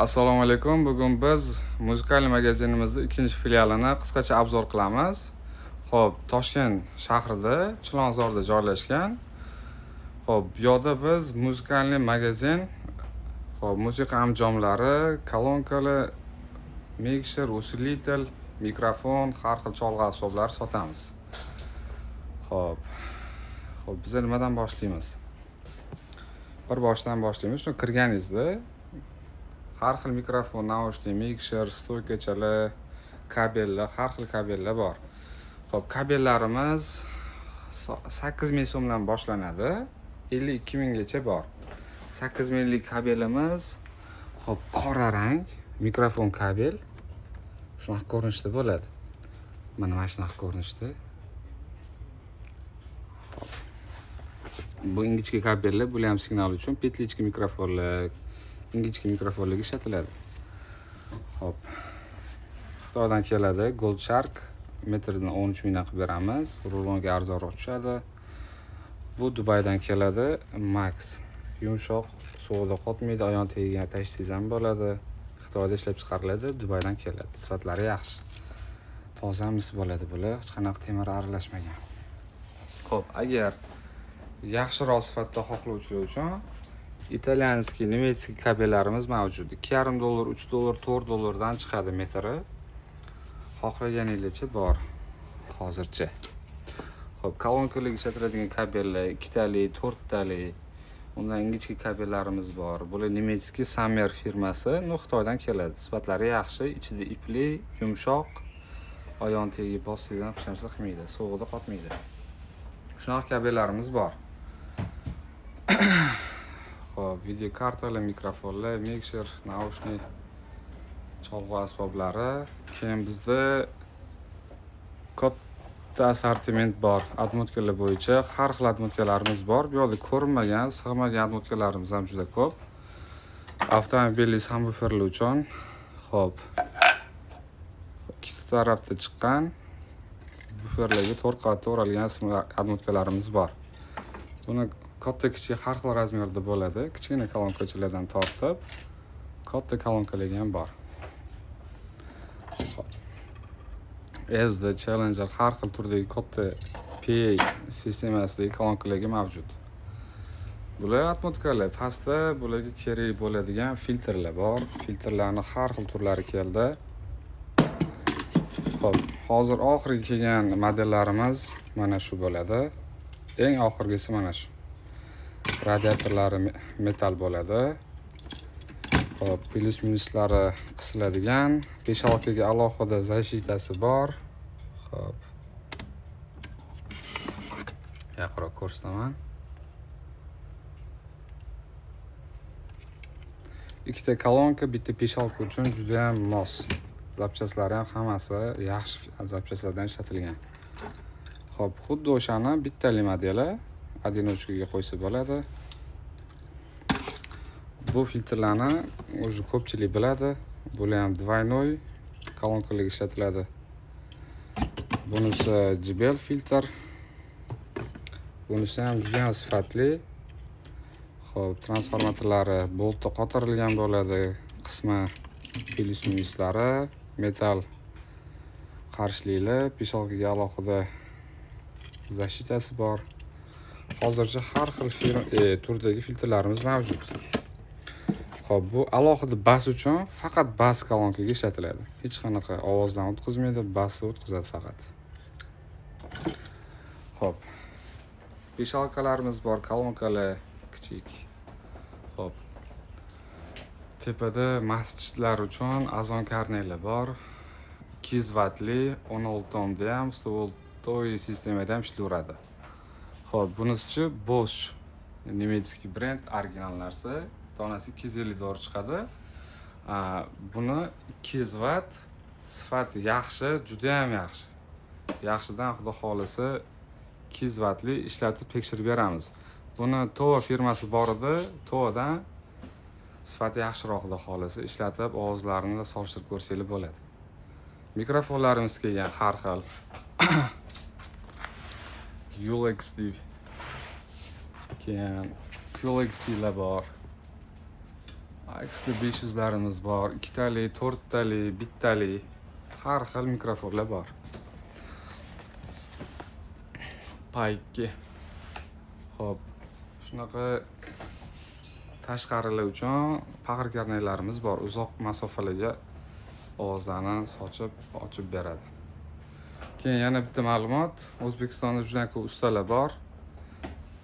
Assalomu alaykum. Bugun biz muzikal magazinimizni ikkinchi filialini qisqacha обзор qilamiz. Xo'p, Toshkent shahrida, Chilonzorda joylashgan. Xo'p, bu yoqda biz музыкальный magazin, xo'p, musiqa anjomlari, kolonkalar, mixer, усилитель, mikrofon, har xil cholg'u asboblar sotamiz. Xo'p. Xo'p, biz nimadan boshlaymiz? Bir boshdan boshlaymiz. Shuni kirganingizda har xil mikrofon, наушник, mixer, стойка chalar, kabellar, har xil kabellar bor. Xo'p, kabellarimiz 8000 so'mdan boshlanadi, 52 minggacha bor. 8 minglik kabelimiz, xo'p, qora rang mikrofon kabel shunaqa ko'rinishda bo'ladi. Mana shunaqa ko'rinishda. Xo'p. Bu ingichka kabellar, bular ham signal uchun петличка mikrofonlar, ingichka mikrofonlarga ishlatiladi. Xo'p. Xitoydan keladi, Gold Shark metridan 13 mingdan qilib beramiz. Rulonga arzonroq tushadi. Bu Dubaydan keladi, Max. Yumshoq, sovuqda qotmaydi, oyoq tagiga tashlasangiz ham bo'ladi. Xitoyda ishlab chiqariladi, Dubaydan keladi. Sifatlari yaxshi. Toza mis bo'ladi bular, hech qanaqa temir aralashmagan. Xo'p, agar yaxshiroq sifatda xohlovchilar uchun итальянский, немецкий kabellarimiz mavjud. 2,5 dollar, 3 dollar, 4 dollardan chiqadi metri. Xohlaganinglarcha bor hozircha. Xo'p, kolonkalarga ishlatiladigan kabellar ikkitali, to'rttali, undan ingichka kabellarimiz bor. Bular немецкий Summer firmasi, ну, Xitoydan keladi. Sifatlari yaxshi, ichida ipli, yumshoq, oyoq tagiga bossangiz ham hech narsa qilmaydi, sovuqda qotmaydi. Shunaqa kabellarimiz bor. Xo'p, video kartalar, mikrofonlar, mixer, наушник, cholg'u asboblari. Keyin bizda katta assortiment bor обмотка lar bo'yicha. Har xil обмотка larimiz bor. Bu yoqda ko'rinmagan, sig'magan обмотка larimiz ham juda ko'p. Avtomobilli sabvuferlar uchun, xo'p, ikkita tarafda chiqqan buferlarga to'rt qavatda o'ralgan обмотка larimiz bor. Buni katta, kichik har xil razmerda bo'ladi. Kichkina kolonkachalardan tortib katta kolonkalarga ham bor. Xo'p. SD, Challenger, har xil turdagi katta PA sistemasidagi kolonkalarga mavjud. Bular обмотка lar. Pastda bularga kerak bo'ladigan filtrlar bor. Filtrlarni har xil turlari keldi. Xo'p, hozir oxirgi kelgan modellarimiz mana shu bo'ladi. Eng oxirgisi mana shu. Radiatorlari metall bo'ladi. Xo'p, plyus minuslari qisiladigan, пищалка ga alohida защита si bor. Xo'p. Yaqinroq ko'rsataman. Ikkita kolonka, bitta пищалка uchun juda ham mos. Запчасть lari ham hammasi yaxshi запчасть lardan ishlatilgan. Xo'p, xuddi o'shani bittali modeli одиночка ga qo'ysa bo'ladi. Bu filtrlarni уже ko'pchilik biladi. Bular ham двойной kolonkalarga ishlatiladi. Bunisi JBL filtr. Bunisi ham juda ham sifatli. Xo'p, transformatorlari boltda qotirilgan bo'ladi. Qismi plyus minuslari, metall qarshilikli, пищалка ga alohida защита si bor. Hozircha har xil turdagi filtrlarimiz mavjud. Xo'p, bu alohida bas uchun, faqat bas kolonkaga ishlatiladi. Hech qanaqa ovozdan o'tkazmaydi, basni o'tkazadi faqat. Xo'p. Пищалка larimiz bor, kolonkalar kichik. Xo'p. Tepada masjidlar uchun azon karneli bor. 200 vatli, 16 ohmda ham, 100 voltli sistemada ham ishlayveradi. Xo'p, bunisichi Bosch, немецкий brend, original narsa. Donasi 250 dollar chiqadi. Buni 200 vat, sifati yaxshi, juda ham yaxshi. Yaxshidan xudo xohlasa 200 vatli ishlatib tekshirib beramiz. Buni Towa firmasi bor edi. Towadan sifati yaxshiroq, xudo xohlasa ishlatib ovozlarini solishtirib ko'rsanglar bo'ladi. Mikrofonlarimiz kelgan har xil. UXD, keyin QXDlar bor. XD 500larimiz bor, ikkitali, to'rttali, bittali, har xil mikrofonlar bor. Payki. Xo'p, shunaqa tashqarilar uchun paxir karnaylarimiz bor. Uzoq masofalarga ovozlarni sochib, ochib beradi. Keyin yana bitta ma'lumot, O'zbekistonda juda ko'p ustalar bor.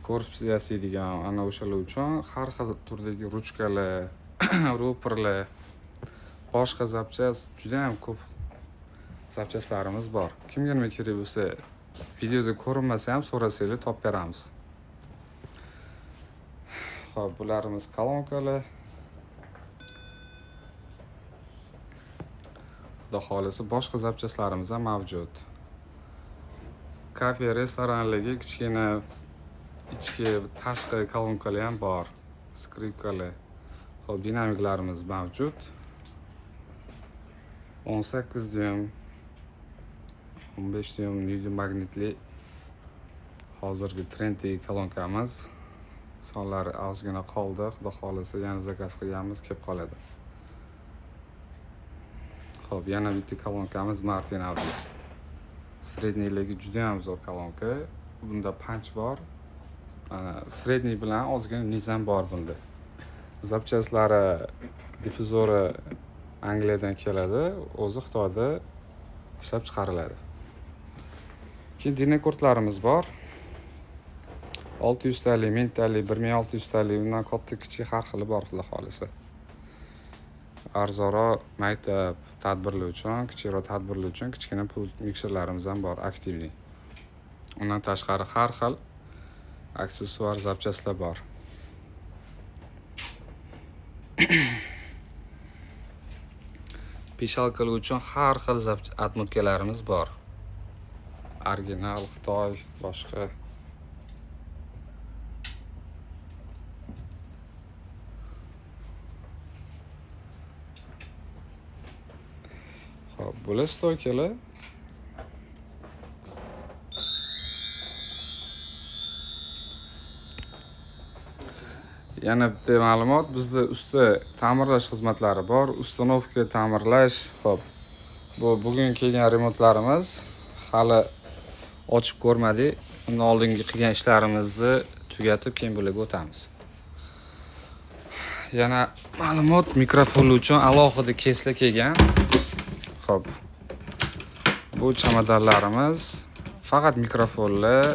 Korpus yasaydigan, ana o'shalar uchun har xil turdagi ruchkalar, ruporlar, boshqa zapchast, juda ham ko'p zapchastlarimiz bor. Kimga nima kerak bo'lsa, videoda ko'rinmasa ham so'rasanglar topib beramiz. Xo'p, bularimiz kolonkalar. Xudo xolisi boshqa zapchastlarimiz ham mavjud. Kafe, restoranlarga kichkina ichki, tashqi kolonkalar ham bor, skripkalar. Xo'p, dinamiklarimiz mavjud. 18 dyum, 15 dyum video magnitli hozirgi trenddagi kolonkamiz. Sonlari ozgina qoldi. Xudo xolisi yana zakaz qilganmiz, kelib qoladi. Xo'p, yana bitta kolonkamiz Martin Audio. Sredniyligi juda ham zo'r kolonka. Bunda punch bor. Ana sredniy bilan ozgina nizam bor bunda. Zapchastlari, difuzori Angliyadan keladi, o'zi Xitoyda ishlab chiqariladi. Keyin dinakortlarimiz bor. 600 talik, 1000 talik, 1600 talik, undan katta kichik har xili bor xudo xolisi. Arzonroq maktab tadbirlar uchun, kichikroq tadbirlar uchun kichkina pult mikserlarimiz ham bor, aktivniy. Undan tashqari har xil aksessuar zapchastlar bor. Pishalkalar uchun har xil atmutkalarimiz bor. Original, Xitoy, boshqa. Xo'p, bular stoykalar. Yana bitta ma'lumot, bizda usta ta'mirlash xizmatlari bor, ustanovka ta'mirlash. Xo'p, bu bugun kelgan remontlarimiz hali ochib ko'rmadik. Undan oldingi qilgan ishlarimizni tugatib, keyin bularga o'tamiz. Yana ma'lumot, mikrofonlar uchun alohida kesla kelgan. Xo'p, bu chamadonlarimiz faqat mikrofonlar,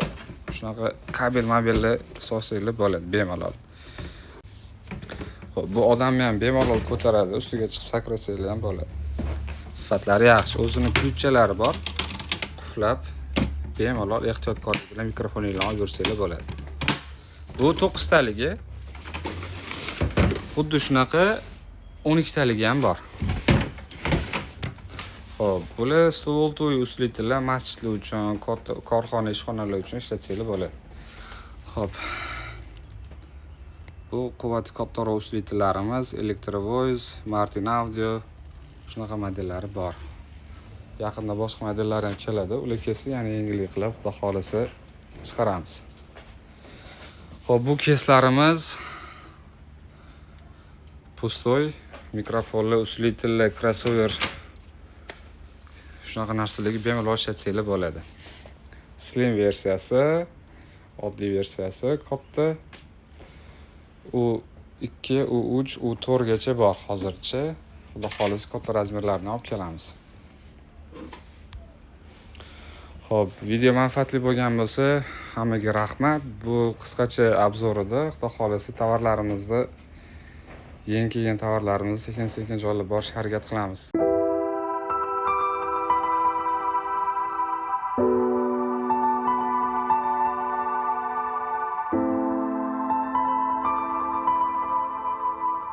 shunaqa kabel mabellar solsanglar bo'ladi bemalol. Xo'p, bu odamni ham bemalol ko'taradi, ustiga chiqib sakrasanglar ham bo'ladi. Sifatlari yaxshi, o'zini ключalari bor. Qulflab bemalol ehtiyotkorlik bilan mikrofoninglarni olib yursanglar bo'ladi. Bu 9 taligi. Xuddi shunaqa 12 taligi ham bor. Xo'p, bular stol uslitlar masjidlar uchun, katta korxona, ishxonalar uchun ishlatsanglar bo'ladi. Xo'p. Bu quvvati kattaroq uslitlarimiz, Electro Voice, Martin Audio shunaqa modellari bor. Yaqinda boshqa modellar ham keladi. Ular kelsa yana yengillik qilib, xudo xolisi chiqaramiz. Xo'p, bu keslarimiz pustoy, mikrofonlar, uslitlar, crossover shunaqa narsalarga bemalol ishlatsanglar bo'ladi. Slim versiyasi, oddiy versiyasi katta. U2, U3, U4 gacha bor hozircha. Xudo xolisi katta razmerlarni olib kelamiz. Xo'p, video manfaatli bo'lgan bo'lsa, hammaga rahmat. Bu qisqacha obzor edi. Xudo xolisi tovarlarimizni, yangi kelgan tovarlarimizni sekin-sekin joylab borishga harakat qilamiz.